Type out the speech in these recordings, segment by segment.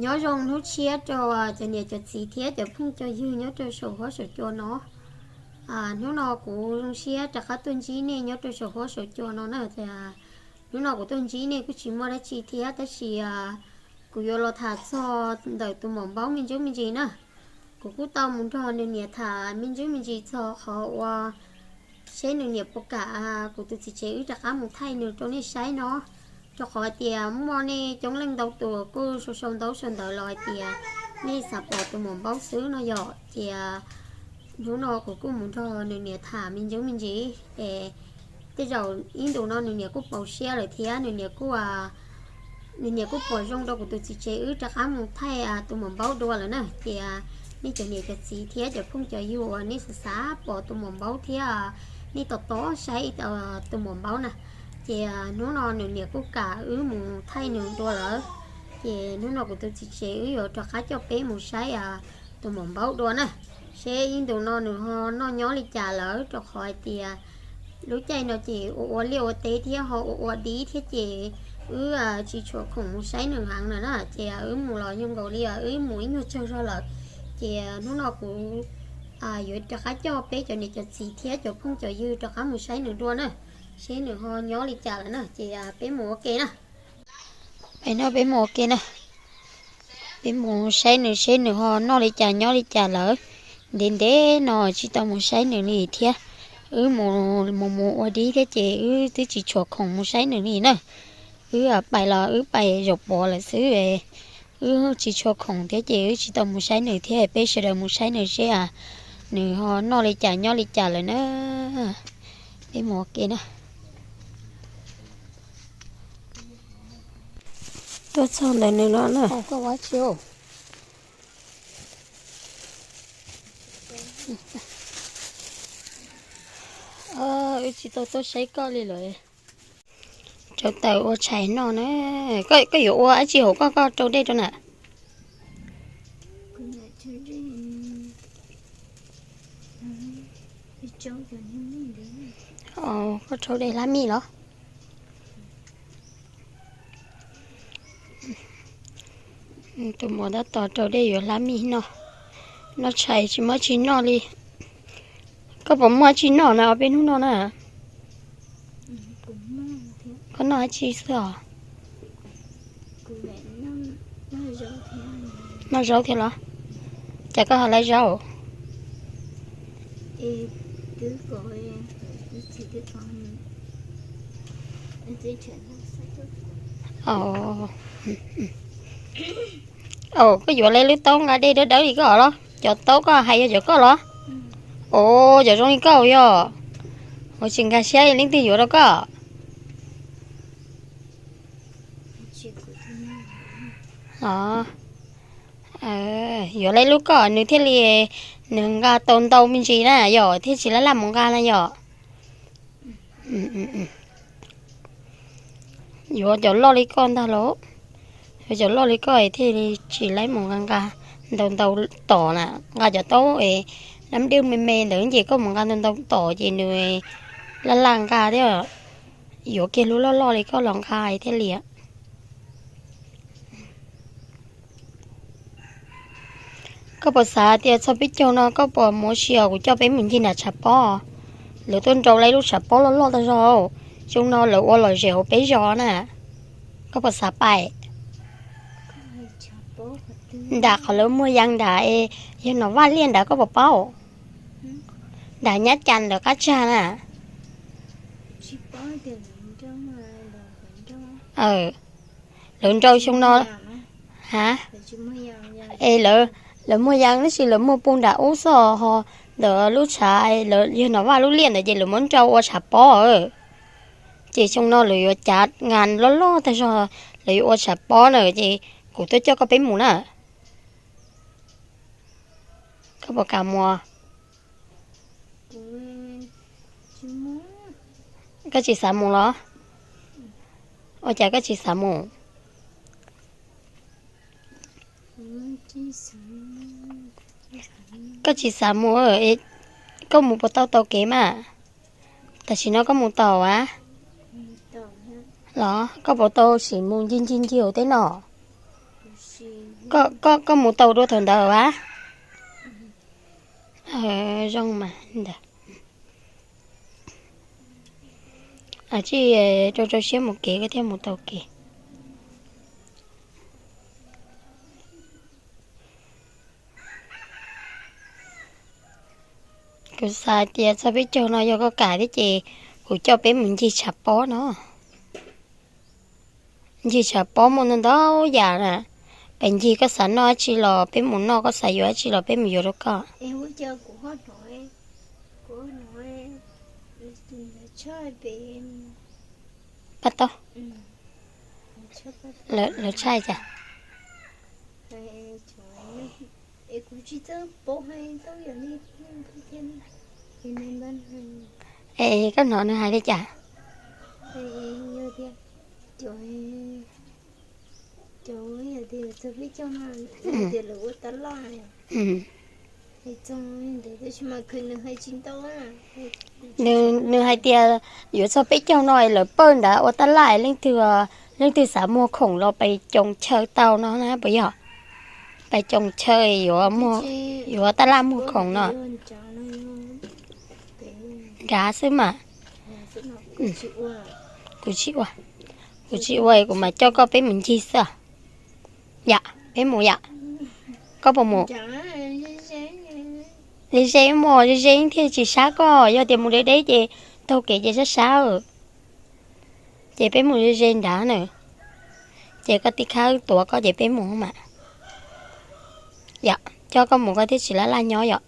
Nyob zoo hnub tshiab rau cov niam cov txiv thiab cov phooj cov ywg nyob rau saum huab saum cua no. Hnub no kuv zoo siab rov qab tuaj ntsib nej nyob rau saum huab saum cua no na. Hnub no kuv tuaj ntsib nej kuj tsis muaj dab tsi thiab tab sis kuv yuav los tham txog ntawm tus maum npaub me ntsis me ntsis na. Kuv kuj tau mus nrog nws niam tham me ntsis me ntsis txog qhov uas seb nws niam puas kam kuv tus txiv tsev wb rov qab mus thaij nws rau nej saib no. Rau qhov tias muaj nej coob leej ntau tus kuj sau sau ntaub sau ntawv los hais tias nej xav pom tus maum npaub xwb no yom. Ces hnub no kuv kuj mus nrog nws niam tham me ntsis me ntsis es tej zaum ib ntus no nws niam kuj pauv siab lawm thiab nws niam kuj nws niam kuj pom zoo rau kuv tus txiv tsev wb rov qab mus thaij tus maum npaub dua lawm na. Ces nej cov niam cov txiv thiab cov phooj cov ywg uas nej xav xav pom tus maum npaub thiab nej tos tos saib tus maum npaub na, ces hnub no nws niam kuj kam wb mus thaij nws dua lawm. Ces hnub no kuv tus txiv tsev wb yuav rov qab coj peb mus saib tus maum npaub dua na, seb ib ntus no nws ho noj nyob li cas lawm, rau qhov hais tias lub caij no ces ua ua liaj ua teb thiab ho ua ua dib thiab ces wb tsis tshua khoom mus saib nws heev na na. Ces wb mus los zoo nkaus li wb mus ib nyuag tsawg zog lawm. Ces hnub no kuv yuav rov qab coj peb cov niam cov txiv thiab cov phooj cov ywg rov qab mus saib nws dua na, seb nws ho nyob li cas lawm na. Ces peb mus ua ke na. Peb no peb mus ua ke na. Peb mus saib nws seb nws ho noj li cas nyob li cas lawm. Ntev ntev no tsis tau mus saib nws li thiab. Wb mus mus mus ua dib thiab ces wb twb tsis tshua khoom mus saib nws li na. Wb pais los wb pais zaum pov lawm xwb. Wb tsis tshua khoom thiab ces wb tsis tau mus saib nws thiab, peb sawv daws mus saib nws seb nws ho noj li cas nyob li cas lawm na. Peb mus ua ke na. Tuaj txog ntawm nws no na. Wb tsis tau tuaj saib koj li lawm. Rauv taws ua tshais noj na. Koj yuav ua dab tsi hauv koj, koj rau dej rau na? Koj rau dej hlab mij los? Tus muam tab tom rau dej yuav hlab mij noj. Noj tshais tsis muaj tsi noj li. Koj puas muaj tsi noj na ob peb hnub no na? Koj noj dab tsi xwb os? Noj zaub thiab los? Cas koj ho laiv zaub? Koj yuav lawv lub taub nqa dej dawb dawb li koj los? Cov taub koj hais yog cov koj los? Os, cov zoo li koj yog. Ua tsis nkag siab leej twg yuav rau koj. Yuav lawv lub koj nws thiaj li, nws nqa tau ntau me ntsis na yom, thiaj tsis laj laj mus nqa na yom. Yuav cov loj li koj ntag los. Yuav cov loj li koj thiaj li tsis laib mus nqa nqa ntau ntau tom na. Nqa cov taub es dab dwj me me ntawd ces koj mus nqa ntau ntau tom ces nws laj laj nqa thiab. Yuav kiag lub loj loj li koj los nqa thiaj li. Koj puas xav tias txog peb caug no koj puas mus ua si os, kuv coj peb mus ncig nram tshav pob. Lawv tuaj nrau lawv lub tshav pob loj loj tag zog. Xyoo no lawv ua lom zem hauv peb zos na. Koj puas xav pais? Nram qhov lawv muag yas nram es yog Nom Vaj liaj nrad koj puas paub? Nram Nyab Cas ntawm qab tsag na. Lawv nrau xyoo no. Ha? Es lawv muag yas tab sis lawv muag pub nram ub xwb ho ntawm lub tshav yog Nom Vaj lub liaj ntawd ces lawv muab nrau ua tshav pob. Ces xyoo no lawv yuav cav nkas loj loj tag zog, lawv yuav ua tshav pob na ces kuv tuaj coj koj peb mus na. Koj puas kam mus? Koj tsis xav mus los? Ua cas koj tsis xav mus? Koj tsis xav mus, koj mus puas tau taus kev mas? Tam sim no koj mus taus a? Los koj puas tau sim mus ncig ncig ncig hauv teb no? Koj, koj, koj mus tau dua thaum ntawd a? Zoo mas ntawd. Tsis rau rau siab mus kev koj thiaj mus tau kev. Kuv xav tias txog peb caug no yog koj kam thiab ces kuv coj peb mus ncig tshav pob no. Ncig tshav pob muaj ntau ntau yam na. Peb ncig koj xav noj dab tsi los peb mus noj, koj xav yuav dab tsi los peb mus yuav rau koj. Pab tau. Lawv tshaj cas? Es koj hnov nws hais li cas? Nws hais tias yuav txog peb caug no es lawv pawg nrad ua tab laj, leej twg, leej twg xav muag khoom los pais coos chaw tau no na puas yog? Pais coos chaw yuav, yuav tab laj muag khoom no. Nrad xwb mas. Kuv tsis ua, kuv tsis ua kuv mam coj koj peb mus ncig xwb. Yam, peb mus yam. Koj puas mus? Ze ze mus, ze ze thiaj tsis sab koj, yog tias mus deb deb ces taug kev ces sab sab. Ces peb mus ze ze nrad na. Ces koj tib khab tuav koj ces peb mus mas. Yom, coj koj mus koj thiaj tsis laj laj nyob yom.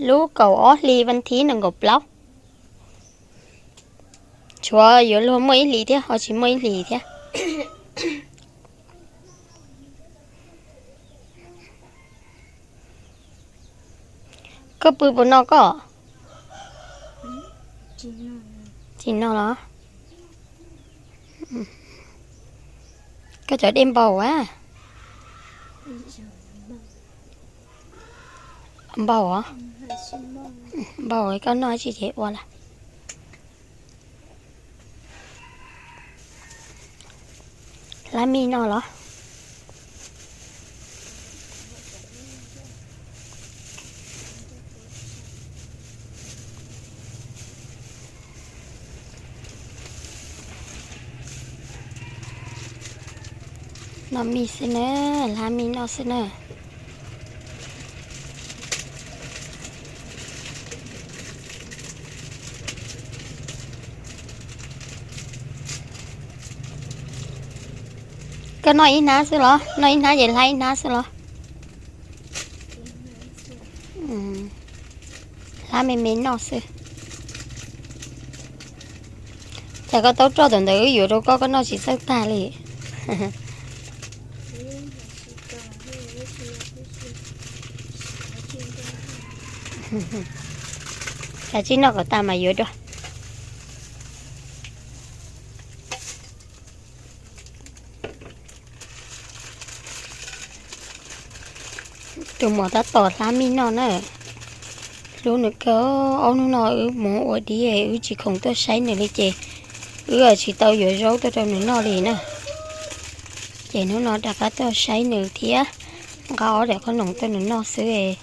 Lub kaum ob hli vas thib nees nkaum plaub. Tshuav yuav luag muaj ib hlis thiab ho tsis muaj ib hlis thiab. Koj pw puas no koj? Tsis no los? Koj cov dej npau a? Npau os. Npau koj noj tsis ces ua lawm. Hlab mij noj los? Noj mij xwb na, hlab mij noj xwb na. Koj noj ib hnab xwb los? Noj ib hnab ces hlab ib hnab xwb los? Hlab me me noj xwb. Cas koj taub roj thaum ntawd wb yuav rau koj, koj noj tsis txawj tag li. Kav tsij noj kom tas mas yuav dua. Tus muam tab tom hlab mij noj na. Hlub nws kawg, ob hnub no wb mus ua dib wb tsis khoom tuaj saib nws li ces wb tsis tau yuav zaub tuaj rau nws noj li na. Ces hnub no rov qab tuaj saib nws thiab nqa ob daim qhob noom tuaj nws noj xwb.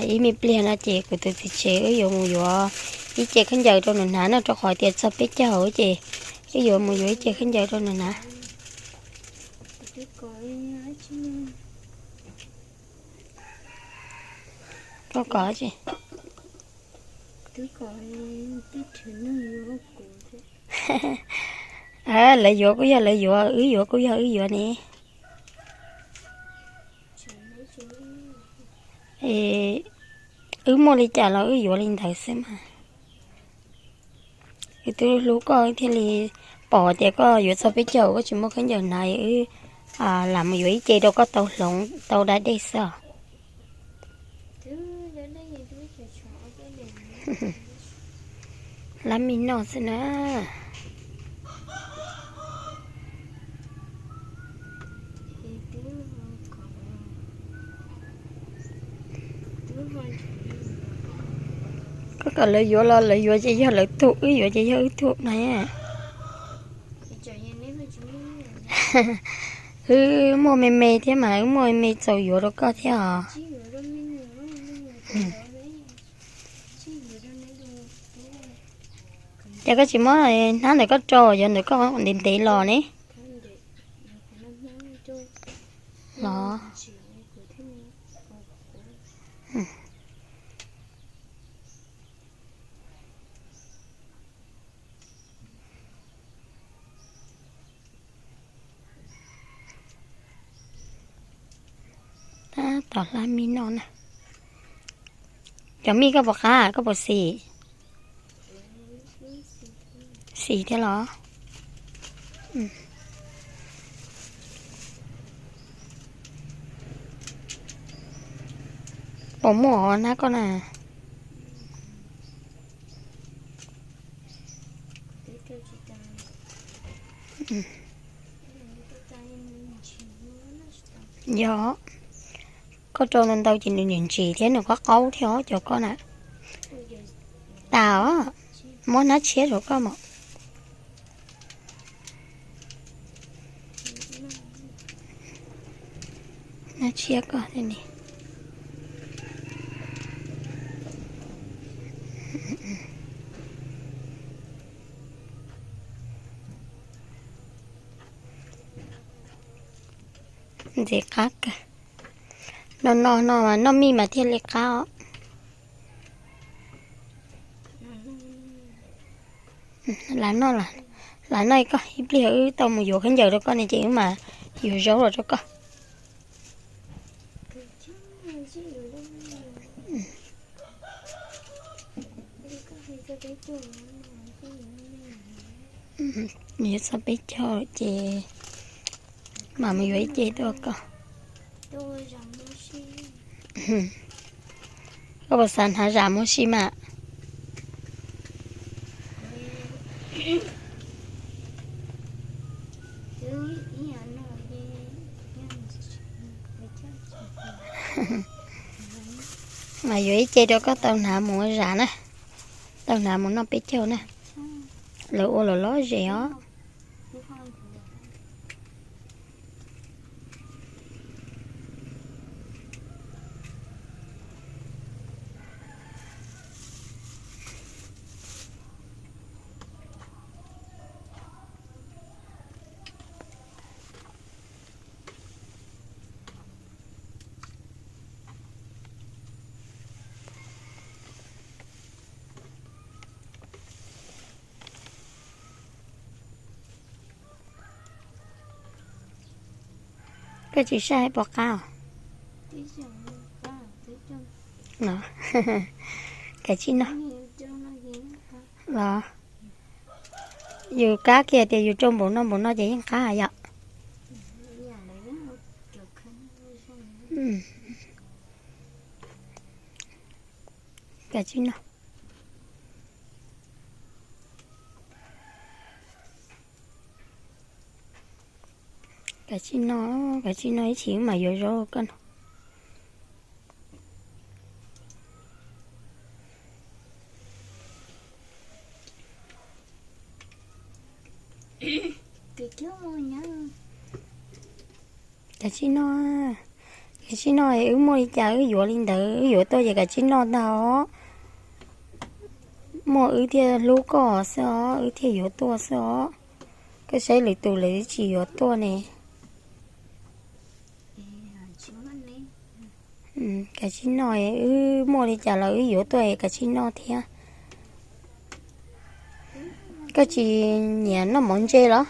Ib me pliag no ces kuv tus txiv tsev wb yuav mus yuav ib ce khaub ncaws rau nws hnav no, rau qhov tias txog peb caug ces wb yuav mus yuav ib ce khaub ncaws rau nws hnav. Koj kov tsis? Lawv yuav kuj yog lawv yuav, wb yuav kuj yog wb yuav ne. Wb muaj li cas los wb yuav li ntawd xwb mas. Wb twb hlub koj thiaj li pom tias koj yuav txog peb caug koj tsis muaj khaub ncaws hnav, wb lam mus yuav ib ce rau koj tau hloov tau da dej xwb os. Hlab mij noj xwb na. Koj Kom lawv yuav los lawv yuav ces yog lawv tug, wb yuav ces yog wb tug na. Wb muaj me me thiab mas wb muaj me me txaus yuav rau koj thiab os. Ces koj tsis muab hnab ntawm koj rau, yuav ntawm koj ntev ntev los ne. Los. Tab tom hlab mij noj na. Cov mij koj puas qab, koj puas xis? Xis thiab los? Puas muaj os hnab koj na? Yog, koj rau ntau ntau ces nws ntsim ntsim thiab nws qaub qaub thiab os cov koj na. Tas os, muab hnab tshiab rau koj mas. Hnab tshiab koj thiab ni. Ntxim qab kawg. No no no mas noj mij mas thiaj li qab os. Lam noj, lam noj koj ib pliag wb tau mus yuav khaub ncaws rau koj ne ces wb mam yuav zaub los rau koj. Yuav txog peb caug ces mam mus yuav ib ce tuaj koj. Koj puas xav hnav zam mus si mas? Mas yuav ib ce rau koj tau hnav mus ua zam na, tau hnav mus noj peb caug na. Lawv ua los loj zem os. Koj tsis saib puas qab os? Kav tsij noj los. Yus kab kiag tias yus rau npaum no npaum no ces yeej qab yom. Kav tsij noj. Kav tsij noj, kav tsij noj ib chim wb mam yuav zaub koj no. Kav tsij noj, kav tsij noj, wb muaj li cas wb yuav li ntawd, wb yuav tuaj ces kav tsij noj ntag os. Muaj wb thiaj hlub koj xwb os, wb thiaj yuav tuaj xwb os. Koj saib lwm tus lawv tsis yuav tuaj ne. Kav tsij noj, wb muaj li cas los wb yuav tuaj, kav tsij noj thiab. Koj tsis nyiam noj mov ntse los?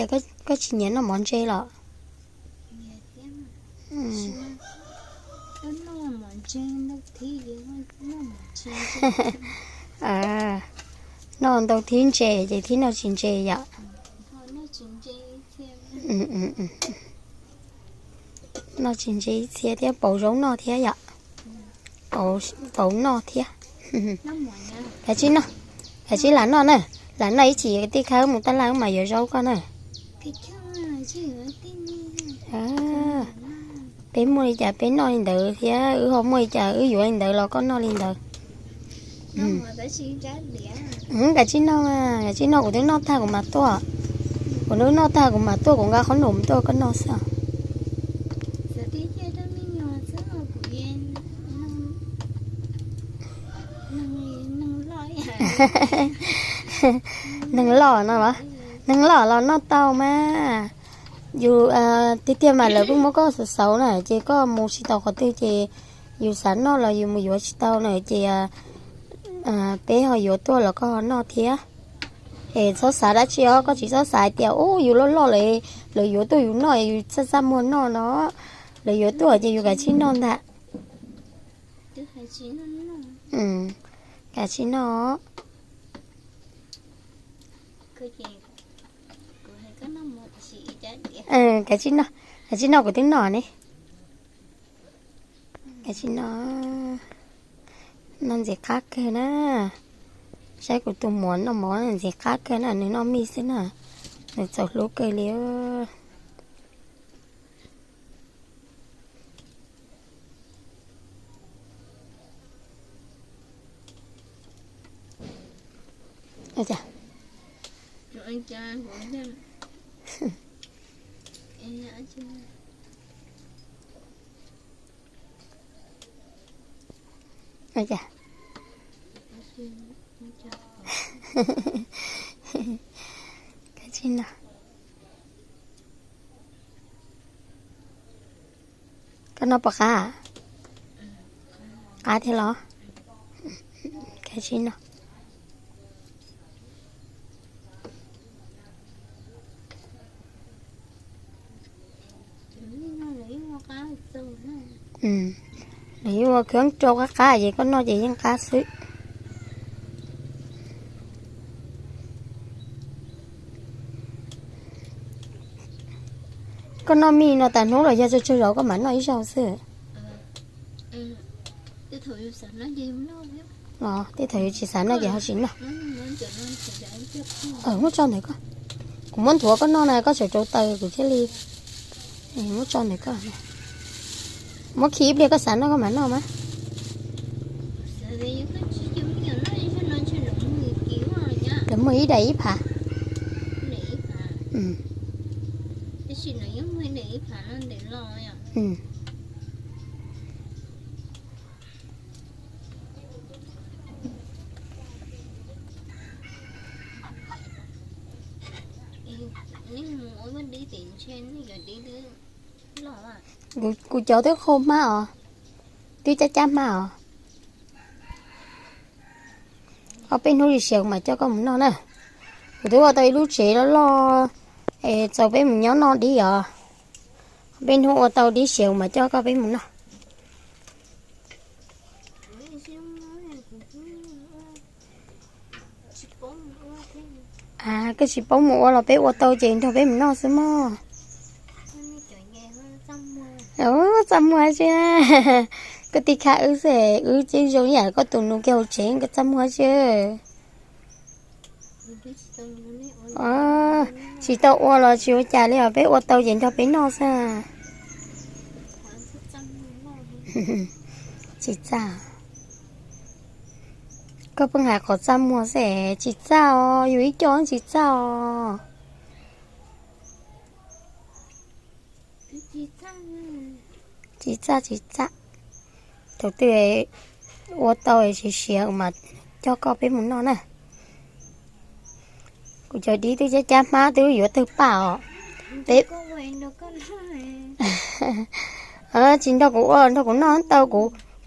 Ces koj tsis nyiam noj mov ntse los? Noj ntau thib ntses ces thib no tsis ntses yom. Noj tsis ntses ib txhia thiab pauv zaub noj thiab yom. Pauv noj thiab. Kav tsij noj, kav tsij lam noj na. Lam noj ib chim tij khawb mus taj laj wb mam yuav zaub koj na. Peb muaj li cas peb noj li ntawd thiab, wb ho muaj li cas wb yuav li ntawd los koj noj li ntawd. Kav tsij noj, kav tsij noj, kuv twb noj tag kuv mam tuaj. Kuv twb noj tag kuv mam tuaj, kuv nqa qhob noom tuaj koj noj xwb. Neeg loj no los, neeg loj los noj tau mas. Yus tiag tiag mas lawv kuj muab koj xauv xauv na ces koj mus tsis tau qhov twg ces yus xav noj los yus mus yuav tsis tau na ces peb ho yuav tuaj los koj ho noj thiab. Es txhob xav dab tsi os, koj tsis txhob xav hais tias ub yus loj loj lawm, lawv yuav tuaj yus noj yus txaj txaj muag noj no. Lawv yuav tuaj ces yus kav tsij noj ntag. Kav tsij noj. Kav tsij noj, kav tsij noj kuv twb noj ne. Kav tsij noj. Noj ntxim qab kawg na. Saib kuv tus muam noj mov ntxim qab kawg na, nws noj mij xwb na. Nws txaus hlub kawg li. Kav tsij noj. Koj noj puas qab? Qab thiab los? Kav tsij noj. Nws yeej ua khab rau qab qab ces koj noj ces yeej qab xwb. Koj noj mij no tas hnub los yog tsawg tsawg zaus koj mam noj ib zaug xwb? Tej thaum yus tsis xav noj ces ho tsis noj. Muab tso ntawm koj. Kuv muab nthuav koj noj na, koj tseem rau taws kuv thiaj li muab tso ntawm koj. Muab khi ib pliag koj xav noj koj mam noj mas. Lawv muag ib daim ib phav. Kuv cov twb qhau hmab os, twb cab cab hmab os. Ob peb hnub li sia kuv mam coj koj mus noj na. Kuv twb ua tau ib lub tsev loj loj es txaus peb mus nyob noj dib os. Ob peb hnub ua tau dib sia kuv mam coj koj peb mus noj. Koj tsis paub mus ua los peb ua tau ces nrog peb mus noj xwb mog. Txaj muag tsi. Koj tij khab wb xwb, wb tseem zoo ib yam koj tus nus kiag hauv tsev, koj txaj muag tsi. Tsis tau ua los tsis ua cas li os, peb ua tau ces nrog peb noj xwb. Tsis txaj. Koj pheej hais qhov txaj muag xwb, tsis txaj os, yus ib co tsis txaj os. Tsis txaj tsis txaj. Thaum twg ua tau siav siav mas coj koj peb mus noj na. Kuv cov dib twb cab cab hmab twb yuav tawg paj os. Peb tsis nrog kuv ua, nrog kuv noj tau,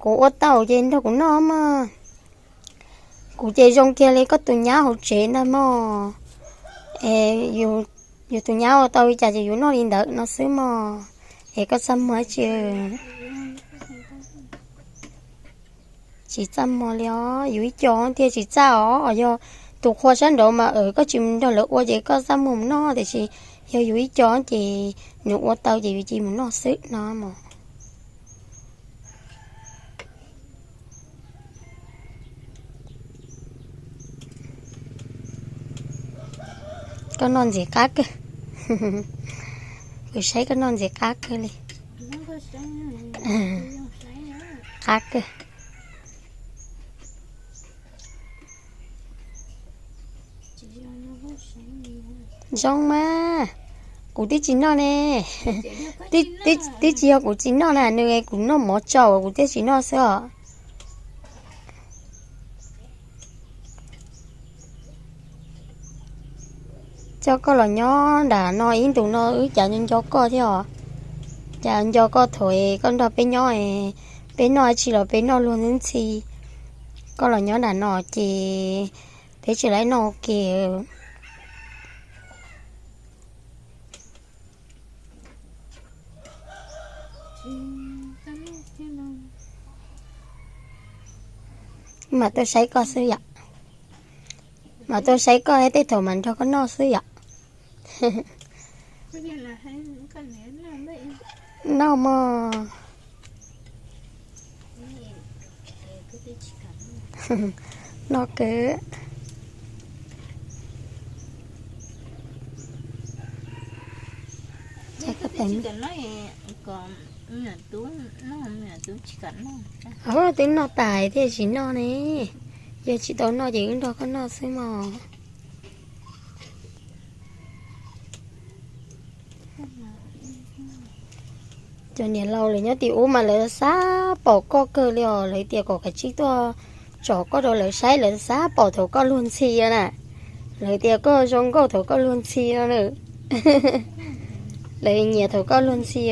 kuv ua tau ces nrog kuv noj mog. Kuv ces zoo kiag li koj tus nyab hauv tsev ntag mog. Es yus tus nyab ua tau li cas ces yus noj li ntawd no xwb mog. Es koj txaj muag tsi. Tsis txaj muag li os, yus ib co thiaj tsis txaj os. Yog tus qhua sab nraud mas koj tsis mus nrog lawv ua ces koj txaj muag mus noj, tiam sis yog yus ib co ces nws ua tau ces yus cia mus noj xwb no mog. Koj noj ntxim qab kawg. Kuv saib koj noj ntxim qab kawg li. Qab kawg. Zoo mas, kuv twb tsis noj ne. Twb tsis yog kuv tsis noj na, nws kuv noj mov tsau kuv thiaj tsis noj xwb os. Coj koj los nyob nram no ib ntus no wb cas nco nco koj thiab os. Cas nco koj thaum koj nrog peb nyob, peb noj dab tsi los peb noj luag ntxhi ntxhi. Koj los nyob nram no ces peb tsis laib noj ua ke. Mam tuaj saib koj xwb yom. Mam tuaj saib koj tej thaum mam nrog koj noj xwb yom. Noj mog. Noj kawg. Twb noj tas thiaj tsis noj ne. Yog tsis tau noj ces wb nrog koj noj xwb mog. Cov niam laus lawv nyob tim ub mas lawv xav pom koj kawg li os, lawv tias kom kav tsij tuaj tsom koj rau lawv saib, lawv xav pom thaum koj luag ntxhi na. Lawv tias koj zoo nkauj thaum koj luag ntxhi no na. Lawv nyiam thaum koj luag ntxhi.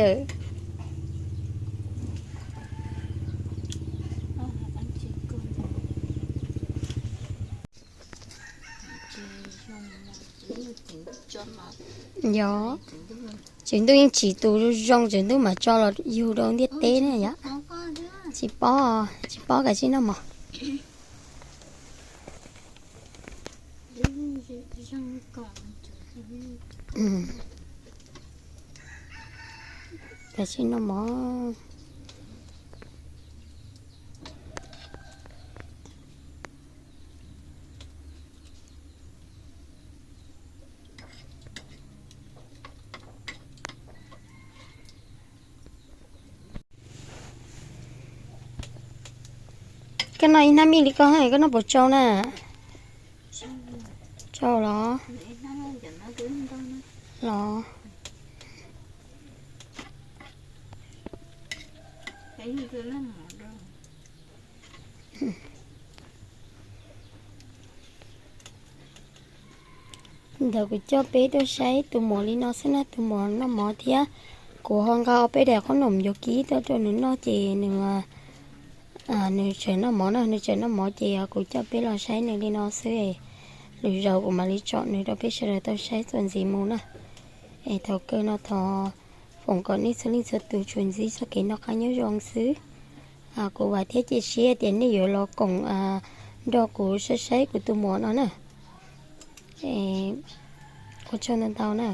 Yog, Tswv Ntuj yeej tsim tus zoo zoo, Tswv Ntuj mam tso los yug rau ntiaj teb ne yom. Tsis pob, tsis pob kav tsij noj mov. Kav tsij noj mov. Koj noj ib hnab mij li koj, koj noj puas tsau na? Tsau los? Los. Ntawd kuv coj peb tuaj saib tus muam li no xwb na, tus muam noj mov thiab. Kuv ho nqa ob peb daim qhob noom yuav kib tuaj rau nws noj ces nws, nws tseem noj mov na, nws tseem noj mov ces kuv coj peb los saib nws li no xwb. Lwm zaus kuv mam li tsom nws rau peb sawv daws tau saib txuas ntxiv mus na. Es thaum kawg no thov foom kom nej txhua leej txhua tus tsuas ntsib txoj kev noj qab nyob zoo xwb. Kuv vam thiab cia siab tias nej yuav los koom nrog kuv saib saib kuv tus muam no na. Ua tsaug ntau ntau na.